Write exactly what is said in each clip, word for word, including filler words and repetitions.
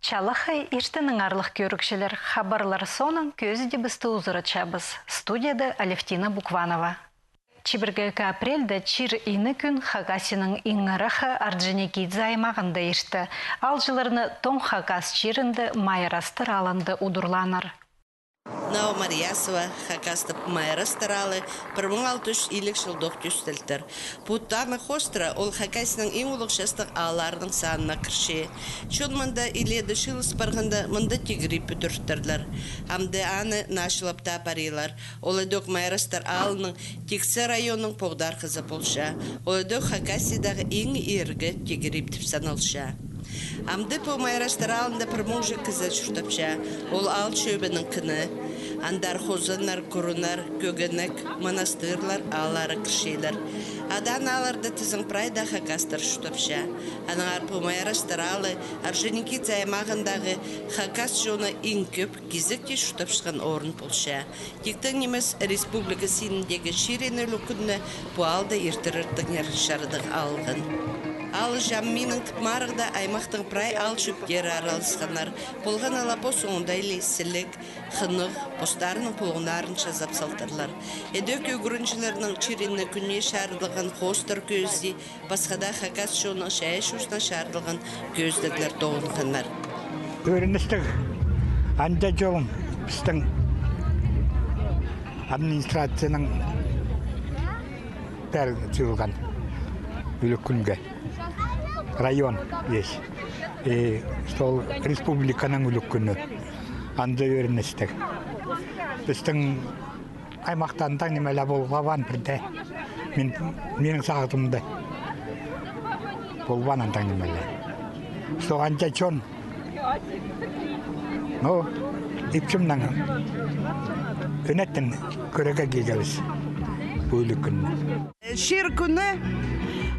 Чалахай иртеннең, аарлығ кӧрігҷілер, хабарлар соонаң кӧзідібісті узаратчабыс. Студияда Алевтина Букванова. Чибіргі ікі апрельде чир-ині кӱн Хакасияның иң ыраххы Орджоникидзе аймағында иртті. Аалҷыларны тоң хакас чирінде Майрастар аалында удурлааннар. Новомарьясово, хакастап Майрастар аалы, пір муң алты чӱс илиг чылдох тӧстелтір. Пу танығ хоостыра ол Хакасияның иң улуғ частығ аалларының санына кірче. Чон мында илееде чыылыс парғанда, мында тигірей пӱдіртірлер. Амды аны нааҷылап таа парирлар. Ол ідӧк Майрастар аалының тиксі районның поғдархазы полча. Ол ідӧк Хакасиядағы иң иргі тигірей тіп саналча. Амды пу Майрастар аалында пір муң чіли кізі чуртапча. Ол аал чӧбінің кіні. Андар хозаннар, куруннар, кӧгенек, монастырьлар ааллары кірчелер. Адаан аалларда тізең прай даа хакастар чуртапча. Аннаңар пу Майрастар аалы Орджоникидзе аймағындағы хакас чоны иң кӧп кизекте чуртапчатхан орын полча. Тиктең нимес, республика синіндегі чир-ині ӱлӱкӱнні пу аалда иртірердеңер чарадығ алған. Аал Чам Минің тіп марығда аймахтың прай аал чӧптері араласханнар. Полған ла пос оңдайлығ сіліг, хынығ, постарының пулуңнарын чазап салтырлар. Ідӧк ӱгренҷілернің чир-ині кӱніне чарыдылған хоостар кӧзіде пасха даа хакас чонының чайаачызына чарыдылған кӧзідіглер тоғынғаннар. Ӧріністіг, анҷа чолын пістің администрацияның пеер чыылған ӱлӱкӱнге. Район весь. И сол республиканың ӱлӱкӱні. Анда ӧріністіг. Пістің аймахта андағ ниме ле полбаан пірдее. Мин, минің сағызымда полбаан андағ ниме ле. Что анҷа чон. Ну, ипчімнең ӱнетін кӧрерге килгебіс пу ӱлӱкӱнні. Чир кӱні,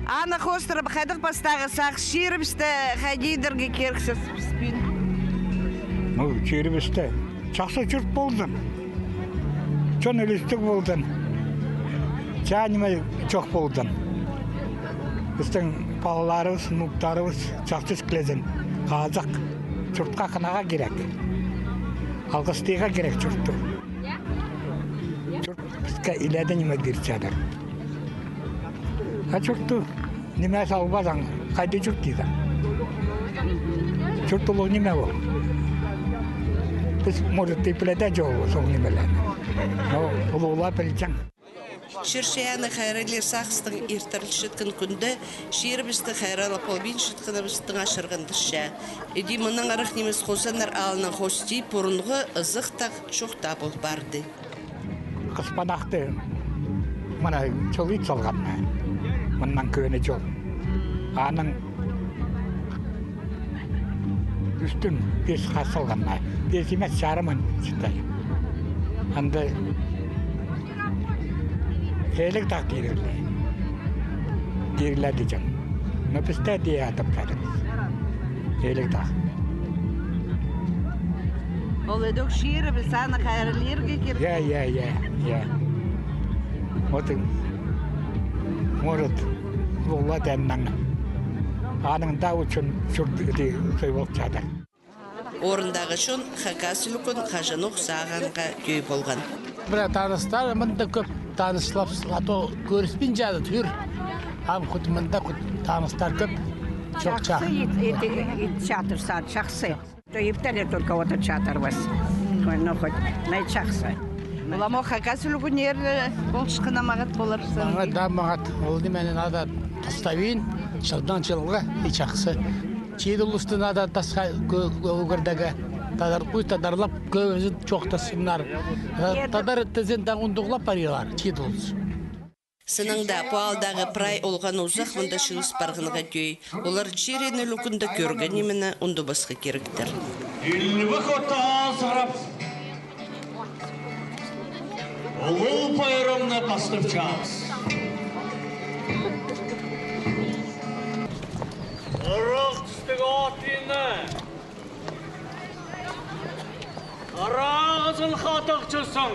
аны хоостыра хайдағ пастағы сағыс чирібісте, хайди идерге кирексіс піс пӱӱн? Ну, чирібісте чахсы чурт ползын. Чон ӧлістіг ползын. Чаа ниме чох ползын. Пістің палаларыбыс, внуктарыбыс чахсы ӧсчезін. Хазах чуртха хынарға кирек. Алғыстирға кирек чуртты. Чурт піске илееде ниме пирчедір. А чуртты ниме салбазаң, хайди чурт тидір? Чурт улуғ ниме ол. Піс, может, и пілерде чоғыл сол нимелерні. Но улуғлар пілҷең. Чир-чайааны хайраллир сағыстаң иртірілчеткен кӱнде чирібісті хайраллап полбинчатханыбыстаң ачырғандырча. Іди мыннаң ырах нимес Хозаннар аалының хости пурунғы ызых тағ чох таа пол парды. Хыспанахты мына чол ит салған. Мыннаң кӧні чол. Аның ӱстӱн пес хас салған. Пес нимес, чарымын читай. Анда Елік тағ тиріле. Тиріле тіҷең. Но пісте дее адап парыбыс. Елік тағ. Ол ідӧк чирібіс, аны хайраллирға кирек. Я, я, я, я. Вот, может, улуғлар теңнең. Аның даа ӱчӱн чурт іди сой полчадыр. Орындағы чон хакас ӱлӱкӱн хаҷанох сағынарға тӧӧй полған. Пірее таныстар мында кӧп, таныспаабыс, а то кӧріспинчебіс тӧр. Ам хут мында хут таныстар кӧп. Чох, чахсы чах. Ит, ит, ит чатырзар, чахсы. То иптелер только одырчатырбыс. Ой, ну хоть, най чахсы. Уламох хакас ӱлӱкӱннер полчатханы мағат полар. Мағат, да, мағат. Ол ниме, надо тастабин, чылдаң чылға, и чахсы. Чиит улусты надо тасха кӧ-, кӧ-, ӱгредерге. Тадар, пусть тадарлап кӧбізін чоохтасчаңнар. Та-, тадар тізең дее ундуғлап парирлар, чиит улус. Сыннаң даа, пу аалдағы прай олған-узах мында чыылыс парғанға тӧӧй. Олар чир-ині ӱлӱкӱнде кӧрген нимені ундубасха киректер. Илбек отты азырап, улуғ пайрамны пастапчабыс. Ырах тӱстіг Ат-ине, ырағызын хатығ чӧрзең,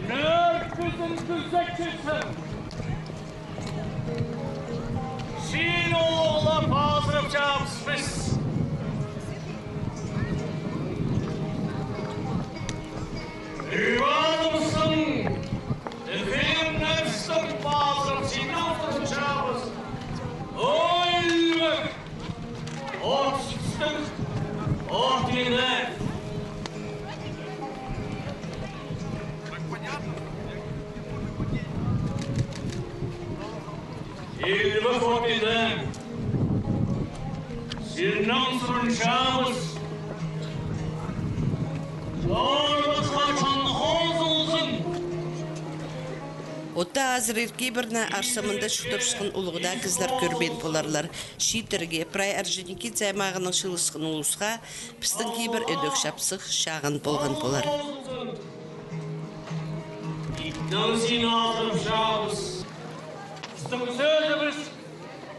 нӧрткізін кӱзетчезің. Син олғлап Чабыс піс. Бригадабыстың, ікем нӧстің пазыр синалтын чабыс. Ой, Ильбек! От сӱстің, от ине. Ильбек, от ине. Синнең сурынчабыс. Чорбысха чон хозылзын. Отта азырир кибірні арса мында чуртапчатхан улуғ даа кізілер кӧрбеен поларлар. Чииттерге, прай Орджоникидзе аймағының чыылысхан улусха пістің кибір ідӧк чапсых чағын полған полар. Итнең сині азырапчабыс. Пістің сӧзібіс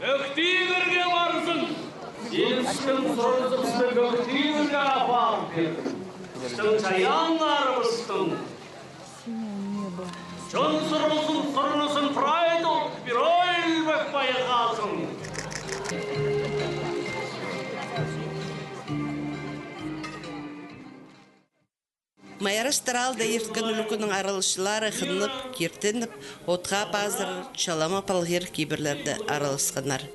ӧк тигірге парзын. Син пістің сурызыбысты ӧк тигірге апарып пир. Пістің чайааннарыбыстың чон сурызын, сурынызын прай тол пир, ой, Ильбек, пайғазын. Майрастар аалда ирткен ӱлӱкӱннің араласчылары хынып, киртініп, отха пазырар чалама палғир кибірлерде араласханнар.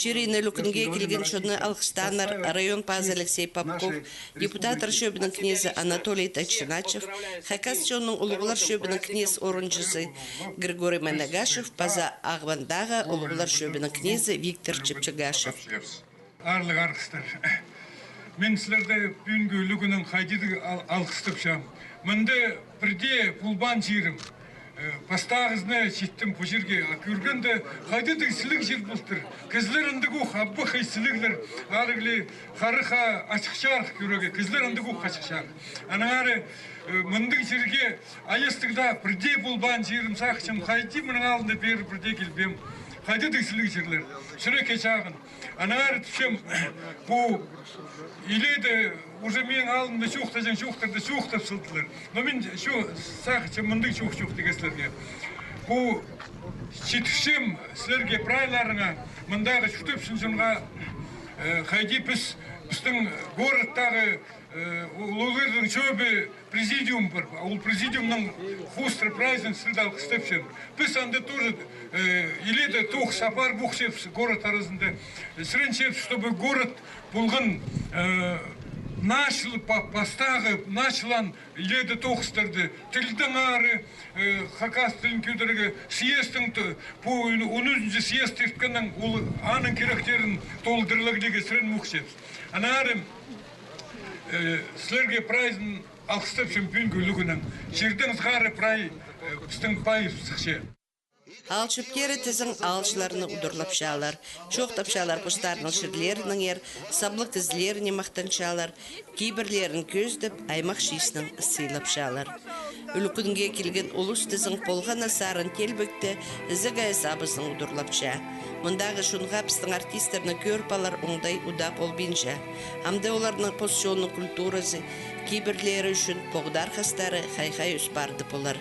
Чир-ине ӱлӱкӱнге килген чонны алғыстааннар район пазы Алексей Попков, депутаттар чӧбінің кнезі Анатолий Тачиначев, хакас чонның улуғлар чӧбінің кнез орынҷызы Григорий Майнагашев паза Ағбандағы улуғлар чӧбінің кнезі Виктор Чепчегашев. Аарлығ арғыстар. Мин сірерні пӱӱнгі ӱлӱкӱннең хайди даа ал-, алғыстапчам. Мында пірдее полбаан чирім. Э, пастағызына читтім пу чирге, а кӧргенде, хайди даа сіліг чир полтыр. Кізілер андағ ох, абахай сіліглер, арығлы харыхха ачых-чарых кӧрерге, кізілер андағ ох ачых-чарых. Аннаңар, э, мындағ чирге айастығда пірдее полбаан чирім, сағынчам, хайди мының алнында пеер пірдее килбеем. Хайди даа сіліг чирлер. Чӱрекке чағын. Аннаңар тіпчем, пу илееде уже минің алнымда чоохтаҷаң чоохтарны чоохтап салдылар. Но мин чо-, сағынчам, мындағ чоох чоохтирға сірерге. Пу читірчем сірерге, прайларыңа, мындағы чуртапчатхан чонға, э, хайди піс, пістің городтағы, э, улуғларның чӧбі, президиум пар. Ол президиумның хоостыра прайзын сірерні алғыстапчам. Піс анда тоже, э, илееде тоғыс апарып ох чӧрчебіс город аразында. Сіренчебіс, чтобы город полған, э, начал, па-, пастағы началаан илееде тоғыстарны, тілнің ары, э, хакас тілін кӧдірерге, съездтің т-, пу он ӱзінҷі съезд ирткеннең ол аның киректерін толдырлығлығға сіреніп ох чӧрчебіс. Аннаңар, э, сірерге прайзын алғыстапчам пӱӱнгі ӱлӱкӱннең. Чирдең сығара прай, э, пістің пай сыхча. Аал чӧптері тізең аалҷыларны удурлапчалар. Чоохтапчалар постарының чирлерінеңер, саблығ кізілеріне махтанчалар, кибірлерін кӧзідіп, аймах чииснең сыйлапчалар. Ӱлӱкӱнге килген улус тізең полған на сарын теелбекті ізіг ай сабызын удурлапча. Мындағы чонға пістің артистерні кӧріп алар оңдай удаа полбинча. Амды оларның пос чонының культуразы, кибірлері ӱчӱн поғдархастары хай-хай ӧс парды полар.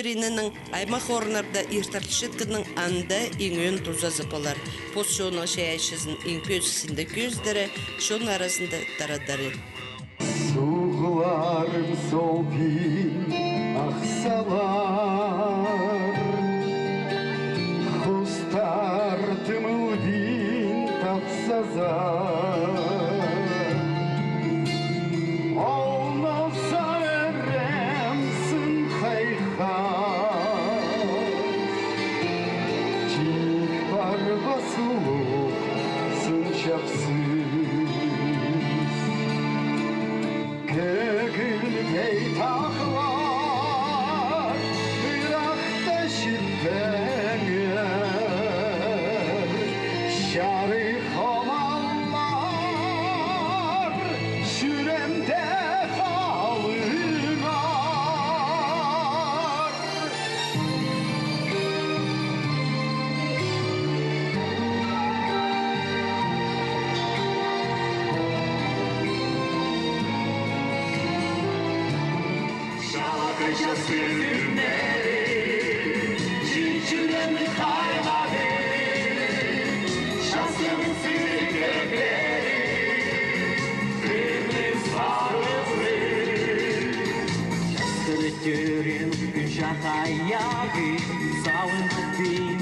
Ириненің аймах орыннарда иртірілчеткеннің анда иң ӧӧн тузазы полар. Пос чонның чайаачызын иң пӧзік синде кӧзідері, чон аразында тарадары. Суғларым солбин ах салар, хустар тымылбин тапсазар. Ол нооза ӧрем сын хайхас, тик парбас улуғ сын чапсыс. Кӧгілдей тағлар ырахта читпеңер, чарых омаллар чӱреемде халыңар. Чалғай час пирдімнері, чӱрек хайғады, часым сілкіглері, пирдім сағызы. Часхыда тӧреен кӱнҷах аяғы, сауынып пин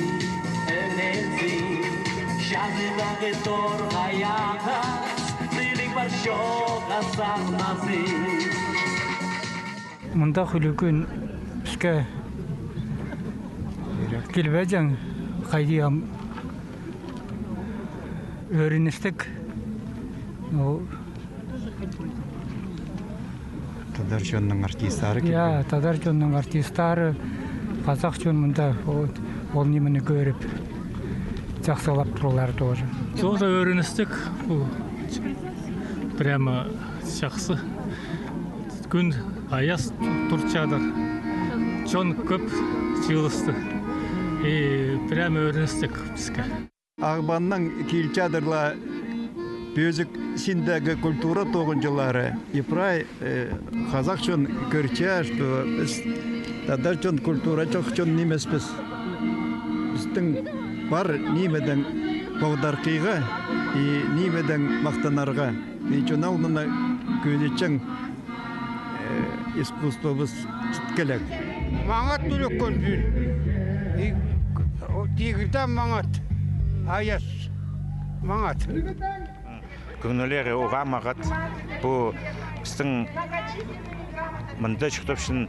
ӧнензін, чазыдағы торғай ағас, тіліг пар чоға сағыназын. Мындағ ӱлӱкӱн піске килбеҷең, хайди ам ӧріністіг. Ол тадар чонның артисттары, я, килген. Тадар чонның артисттары, хазах чон мында, ол, ол нимені кӧріп, чахсылап турлар тоже. Тоже ӧріністіг, пу прямо чахсы. Кӱн аяс турчадыр. Чон кӧп чыылысты. И прямо ӧріністіг піске. Ағбаннаң килчадырлар пӧзік синдегі культура тоғынҷылары. И прай, э, хазах чон кӧрче, что піс, тадар чон, культура чох чон нимеспіс. Пістің пар нимедең поғдархирға и нимедең махтанарға. И чон алнына кӧзітчең, э, искусствобыс читкелек. Маңат ӱлӱкӱн пӱӱн. И, о, тигірдең маңат. Аяс. Маңат. Кӧңнілері уғаа маңат. Пу пістің мында чуртапчатхан,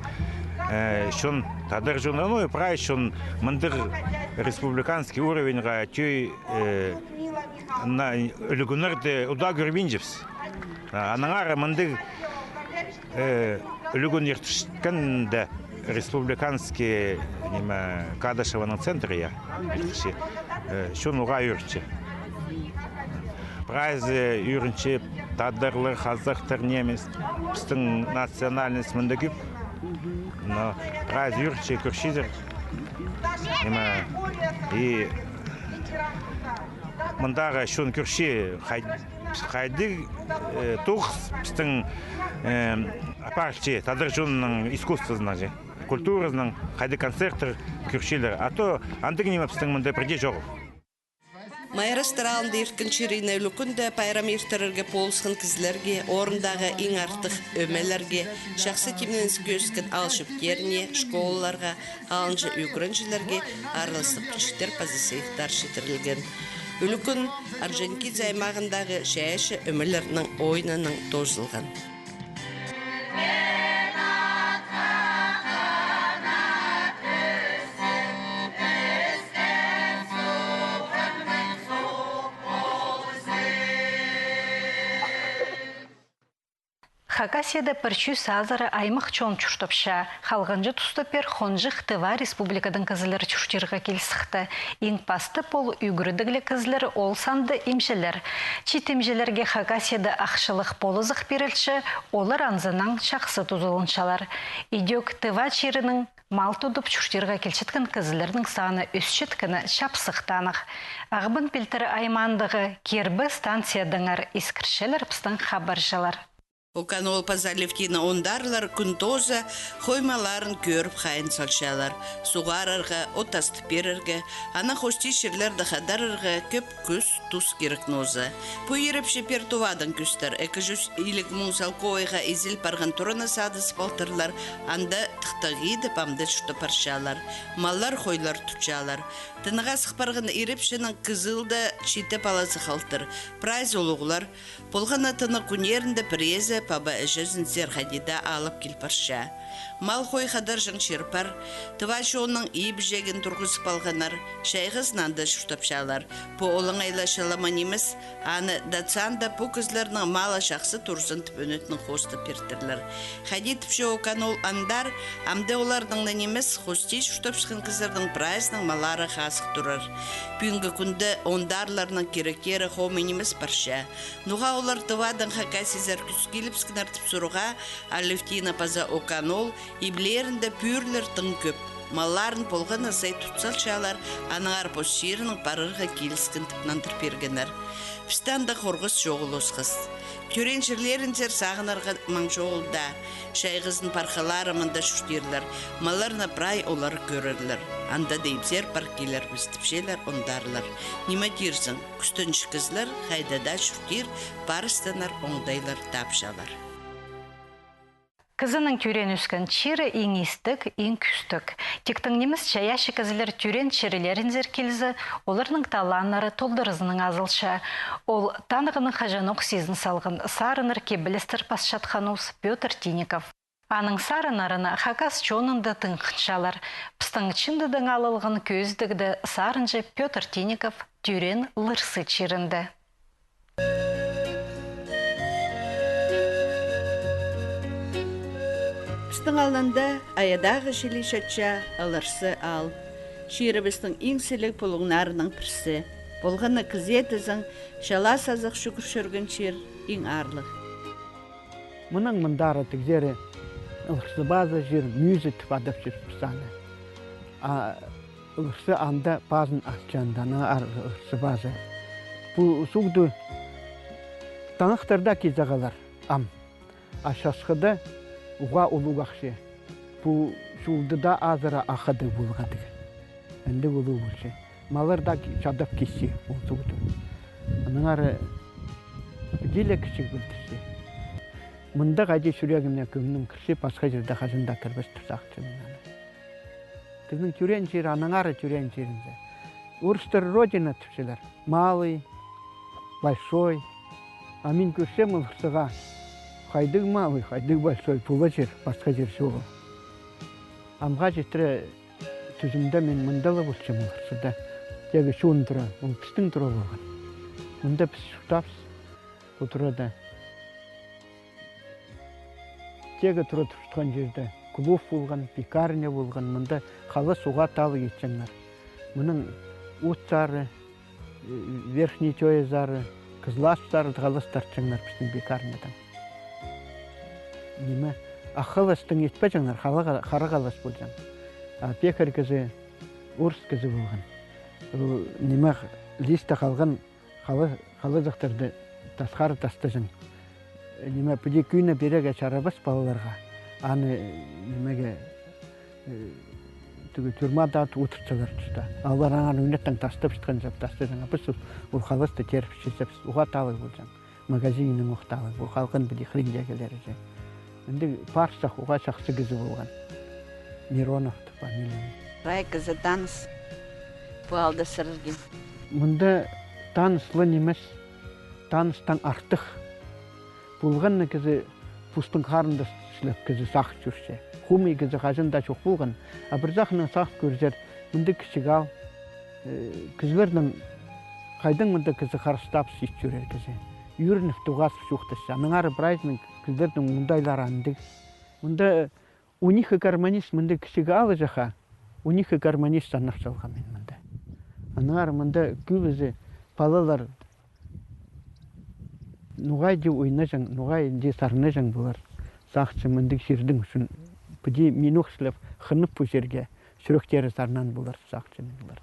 э, чон, тадар чон, ну, и прай чон мындағ республиканский уровеньға тӧӧй, э, на, ӱлӱкӱннерді удаа кӧрбинчебіс. А, аннаңар мындағ, э, ӱлӱкӱн иртірчеткенде республиканский, ниме, Кадышеваның центрі, я, иртірче, э, чон уғаа ӧрінче. Прайзы ӧрінче, тадарлар, хазахтар, нимес, пістің национальность мында кӧп. Но прайзы ӧрінче, кӧрчезер. Ниме, и мындағы чон кӧрче, хай-, хайдағ, э, тоғыс пістің, э, апарча тадар чонның искусствозынаң же, культуразынаң, хайдағ концерттер кӧрчелер. А то андағ ниме пістің мында пірдее чоғыл. Майрастар аалында ирткен чиріне ӱлӱкӱнде пайрам иртірерге полысхан кізілерге, орындағы иң артых ӧмелерге, чахсы тимненіс кӧзіткен аал чӧптеріне, школаларға, алынҷа ӱгренҷілерге араластығ пілчіктер паза сыйыхтар читірілген. Ӱлӱкӱн Орджоникидзе аймағындағы чайаачы ӧмелернің ойынанаң тоозылған. Хакасияда пір чӱс азыра аймах чон чуртапча. Халғанҷы туста пеер хонҷых Тыва Республикадаң кізілер чуртирға килісті. Иң пастап ол ӱгредігліг кізілер, ол санда имҷілер. Чиит имҷілерге Хакасияда ахчалығ полызығ пирілче, олар анзынаң чахсы тузаланчалар. Идӧк Тыва чирінең мал тудып чуртирға килчеткен кізілернің саны ӧсчеткені чапсых танығ. Ағбан пилтірі аймаандағы Кирбі станциядаңар искірчелер пістің хабарҷылар. Окан оол паза Алевтина Ондарлар кӱн тооза хой малларын кӧріп хайын салчалар. Суғарарға, от астап пирерге, анаң хости чирлерді хадарарға кӧп кӱс, тус кирек нооза. Пу ирепчі пеер Тувадаң кӧстер. Ікі чӱс илиг муң салковайға изел парған тураны садызып алтырлар, анда тыхтағ идіп, амды чуртап парчалар. Маллар, хойлар тутчалар. Тынағ азых парған ирепчінің кызылда читі палазы халтыр. Прайзы улуғлар. Полған на тынағ кӱннерінде пірезі паба іҷезінзер хайди даа алып кил парча. Мал-хой хадарҷаң чир пар. Тыва чонның иб-іҷегін турғызып алғаннар, чайғызын анда чуртапчалар. Пу олаңай ла чалама нимес, аны даа санда пу кізілернің малы чахсы турзын тіп ӱнетін хоостап пиртірлер. Хайди тіпче Окан оол Андар, амды оларның на нимес, хости чуртапчатхан кізілернің прайзының маллары хазых турар. Пӱӱнгі кӱнде Ондарларның киректері хомай нимес парча. Ноға олар Тывадаң хакасизер кӱс килібіскеннер тіп сурға, Алевтина паза Окан оол иблерінде пӱӱрлер тың кӧп. Малларын полған на сай тут салчалар, аннаңар пос чирінең парарға киліскен тіп нандыр пиргеннер. Пісте анда хорғыс чоғыл осхас. Тӧреен чирлерінзер сағынарға маң чоғыл даа. Чайғызын пархалары мында чуртирлар. Малларны прай олар кӧрерлер. Анда даа ибзер пар килербіс, тіпчелер Ондарлар. Ниме тирзің? Кӱстенҷік кізілер хайда даа чуртир, парыстаннар оңдайлар тапчалар. Кізінің тӧреен ӧскен чирі иң истіг, иң кӱстіг. Тиктең нимес, чайаачы кізілер тӧреен чирлерінзер килзе, оларның талааннары толдыразынаң азылча. Ол таныхынаң хаҷанох сизін салған сарыннар, кибелістер пасчатхан ус Пётр Тинников. Аның сарыннарына хакас чонында тың хынчалар. Пістің чыындыдаң алылған кӧзідігде сарынҷы Пётр Тинников тӧреен Лырсы чирінде. Пістің алнында Айадағы чіли чатча Лырсы аал. Чирібістің иң сіліг пулуңнарының пірсі. Полған на кізі тізең, чалас азых чӱгӱр чӧрген чир иң аарлығ. Мының мындары тігзері Лырсы паза чир, мӱзі тіп адапчабыс піс аны. А Лырсы анда пазын асчаң, анда аның ар Лырсы паза. Пу суғды танахтарда кизеғалар ам. А часхыда уғаа улуғ ахча. Пу суғды даа азыра ахыдығ полғадығ. Андағ улуғ полча. Маллар даа ки-, чадап кисче ол суғды. Аннаңар піди ле кічіг пілдірче. Мында хайди чӱрегіме кӧңнім кірче, пасха чирде хаҷан даа кірбес тіп сағынчам мин аны. Кізінің тӧреен чирі, аннаңар тӧреен чирінде. Орыстар родина тіпчелер. Малый, большой. А мин кӧрчем ол Лырсыға. Хайдағ малый, хайдағ большой, пу ла чир, пасха чир чоғыл. Амға читіре тӱзімде мин мында ла полчам, ол Лырсыда. Тегі чон тура, ол пістің тура полған. Мында піс чуртаабыс, пу турада. Тегі тура турчатхан чирде клуб полған, пекарня полған, мында халас уғаа талығ итчеңнер. Мының Ут сары, э, Верхний Чой сары, Кызласов сары халас тартчаңнар пістің пекарнядаң. Ниме, ах халас тың итпеҷеңнер, хара халас полҷаң. А пекарь кізі орыс кізі полған. Ол, ниме, листа халған хала-, халазахтарды тасхар тастаҷаң. Ниме, піди кӧні пирерге чарабас палаларға. Аны, нимеге, э, тігі тюрьмада одыртчалар туста. Олар аңар ӱнеттең тастап чатхан чап тастаҷаң. А піс ол, ол халасты теріп чисебіс. Уғаа талығ полҷаң. Магазиннең ох талығ. Ол халған піди хренҷегелері че. Андағ парсах уғаа чахсы кізі полған. Миронов тіп фамилия. Прай кізі таныс пу аалда сірерге. Мында таныс ла нимес, таныстаң артых. Полған на кізі постың харындас тіслеп кізі сағын чӧрче. Хомай кізі хаҷан даа чох полған. А пір сағынаң сағын кӧрзер, мында кічіг аал, э, кізілернең хайдаң мында кізі харыстабыс ит чӧрер кізі. Ӧрініп, тоғазып чоохтасча. Аннаңар прайзының кізілернің оңдайлары андағ. Мында у них и гармонист, мында кічіг аалҷахха, у них и гармонист санап салғам мин мында. Аннаңар мында кӧбізі палалар ноға иди ойнаҷаң, ноға иди сарнаҷаң полар. Сағынчам, мындағ чирдің ӱчӱн піди минух сілеп хынып пу чирге, чӱректері сарнаан полар, сағынчам мин олар.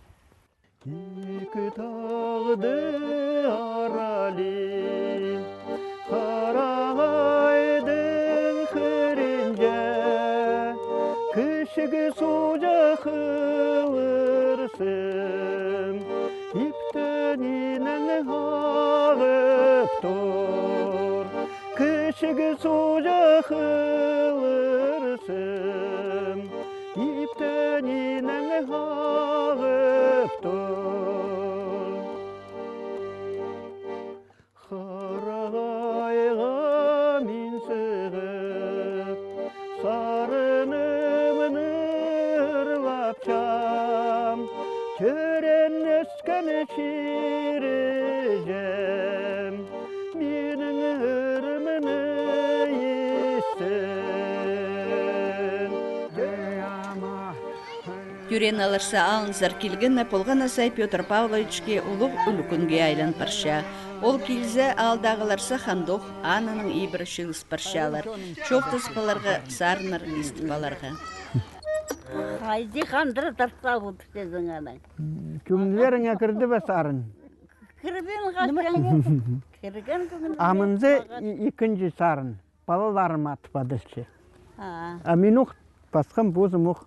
Икі тағды аралим, харағай Чігі суҷа хылырсым, иптенинең ағып тур. Харағайға мин сығып, сарыным ырлапчам, тӧреен-ӧскен чирім, минің ырымның иисі. Тӧреен аларса алынзар килгеннер полған на сай Пётр Павловичке улуғ ӱлӱкӱнге айлан парча. Ол килзе, аалдағыларса хандох, аннаң ибіре чыылыс парчалар. Чоохтас паларға, сарыннар истіп аларға. Хайди хандыра тартса, вот сізің анаң. Кӧңнілеріңе кірді бе сарын? Кірбеен хачан. Кірген кӧңнілер. А мынзы ікінҷі сарын. Палаларым атып адалча. А. А мин ох пасхам, позым ох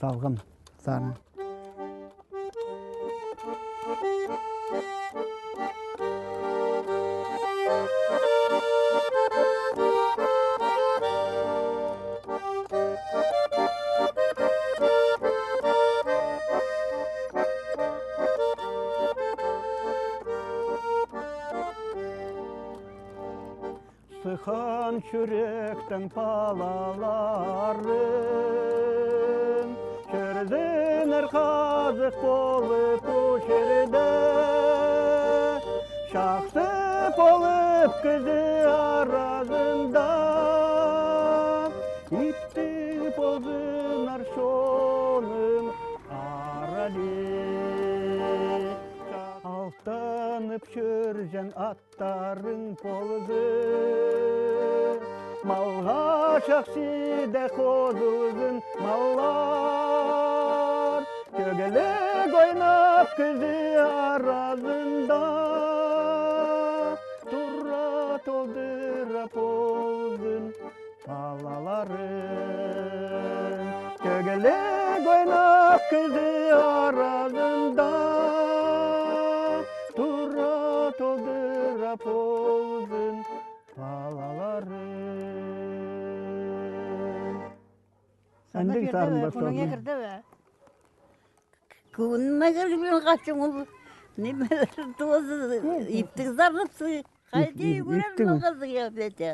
салғам сарын. Сыххан чӱректең палаларым чӧрзіннер хазых полып пу чирде. Чахсы полып кізі аразында, иптіг ползыннар чоным аралығ. Алтанып чӧрҷең ат тарың ползын, малға чахсы даа хозылзын маллар. Тӧгілек ойнап кізі аразында, тура толдыра ползын палаларың. Тӧгілек ойнап кізі аразында, тура толдыра ползын палаларың. Андағ сарын пасталды. Кӧңніңе кірді бе? Кӧңніме кірбеен хачан ол. Нимелер тоозы, иптіг сарнапсың. Хайди ӱгрендің, хызы, я, Петя?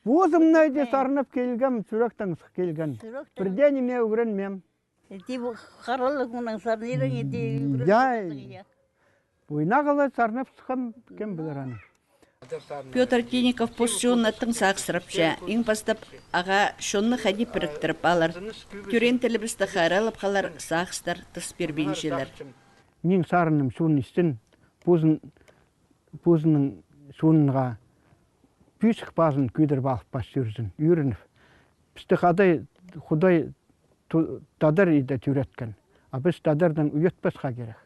Позым на иди сарнап килгем, чӱректең сых килген. Пірдее ниме ӱгренмеем. Иди бу харалығ мынаң сарнирың, иди ӱгрен. Я. Ойнағлай сарнап сыххам, кем пілер аны. Пётр Тинников пос чонын тың сағыстырапча. Иң пастап ағаа чонны хайди піріктіріп алар. Тӧреен тілібісті хайраллап халар, сағыстар тыс пирбинчелер. Минің сарыным чон истін, позын позының чонынға пӧзік пазын кӧдіріп алып пас чӧрзін, ӧрініп. Пісті хадай, Худай ту-, тадар иде тӧреткен. А піс тадардаң уятпасха кирек.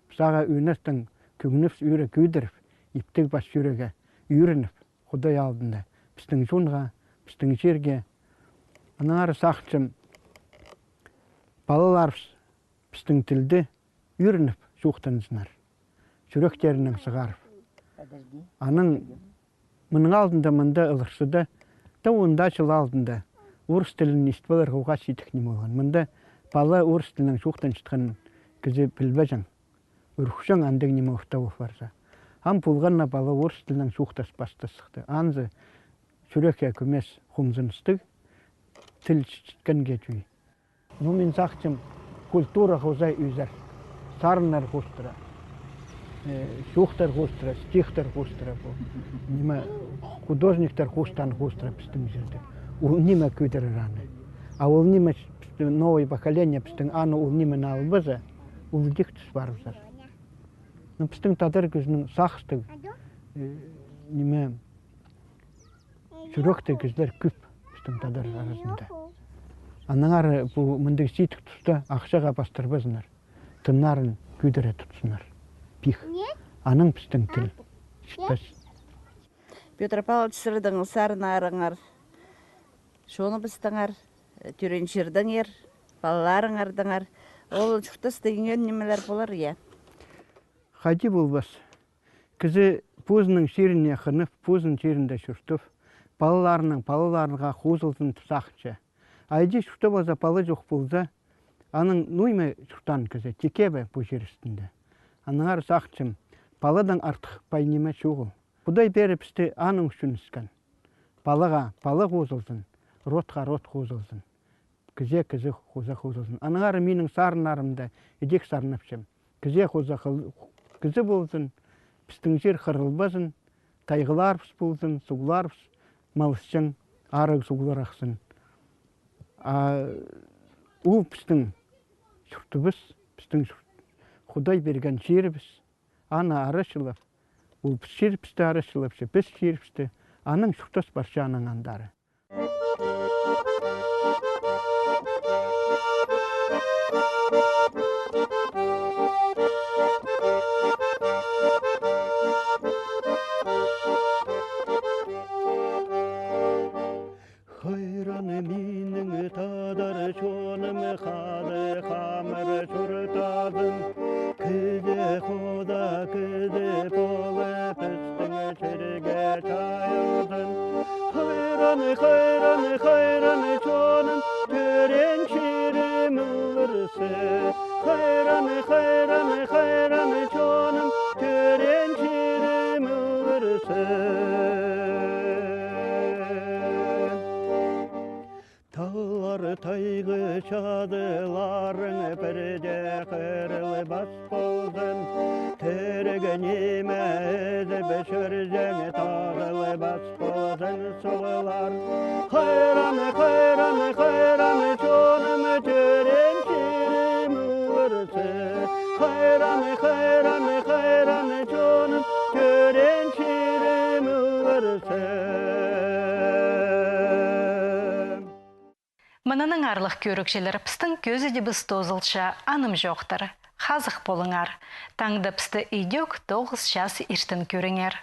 Піс ағаа ӧнетін кӧңнібіс ӧӧре кӧдіріп, иптіг пас чӧрерге ӧрініп, Худай алдында, пістің чонға, пістің чирге. Аннаңар сағынчам, палаларыбыс пістің тілді ӧрініп чоохтанзыннар, чӱректерінең сығарып. Анаң мының алдында мында Ылырсыда, таа он даа чыл алдында орыс тілін истіп аларға уғаа чидік ниме полған. Мында пала орыс тілінең чоохтанчатханын кізі пілбеҷең. Ӱрікчең андағ ниме орта пол парза. Ам полған на пала орыс тілінең чоохтас пастас сыхты. Анзы чӱрекке кӧмес хомзыныстығ, тіл читчеткенге чӧй. Ну, мин сағынчам, культура хоза ӧзер. Сарыннар хоостыра, э, чоохтар хоостыра, стихтар хоостыра пу. Ниме, художниктер хоостаан хоостыра пістің чирде. Ол ниме кӧдірер аны. А ол ниме ч-, пістің новое поколение, пістің аны ол ниме на албаза, ол дик тӱс парыбызар. Ну, пістің тадар кізінің сағыстығ, э, ниме, чӱректіг кізілер кӧп пістің тадар аразында. Аннаңар пу мындағ сидік туста ахчаға пастырбазыннар, тыннарын кӧдіре тутсыннар. Пих. Анаң пістің тіл чітпес. Пётр Павлович, сірернің сарыннарыңар чоныбыстаңар, тӧреен чирдеңер, палаларыңардаңар. Ол чуртаста иң ӧӧн нимелер полар, я? Хайди полбас. Кізі позының чиріне хынып, позының чирінде чуртап, палаларының палаларға хозылзын тіп сағынча. А иди чуртап алза, пала чох полза, аның ноо ниме чуртаан кізі, тикке бе пу чир ӱстӱнде. Аннаңар сағынчам, паладаң артых пай ниме чоғыл. Худай пеер пісті аның ӱчӱн іскен. Палаға пала хозылзын, родха род хозылзын. Кізее кізі хоза хозылзын. Аннаңар минің сарыннарымда идӧк сарнапчам. Кізее хоза хыл-, кізі ползын, пістің чир хырылбазын, тайғаларыбыс ползын, суғларыбыс малысчаң, арығ суғлар ахсын. А ол пістің чуртыбыс, пістің чурт-, Худай пирген чирібіс, аны арачылап, ол піс чирібісті арачылапча, піс чирібісті, анаң чуртас парча анаң андары. Хайран минің тадар чоным, хада хамыр чуртазын. Кізі хоза кізі полып, пістің чирге чайылзын. Хайран, хайран, хайран чоным, тӧреен чирім ӱлӱрсе. Хайран, хайран, хайран чоным, тӧреен чирім ӱлӱрсе. Таулар, тайғы чазыларың пірдее хырылбас ползын. Тіріг ниме ізіп чӧрзең, тозылбас ползын суғлар. Хайран, хайран, хайран чоным, тӧреен чирім ӱлӱрсе. Хайран, хайран, хайран чоным, тӧреен чирім ӱлӱрсе. Мынаң, аарлығ кӧрігҷілер, пістің кӧзідібіс тоозылча, анымҷохтар. Хазых полыңар. Таңда пісті идӧк тоғыс час иртен кӧріңер.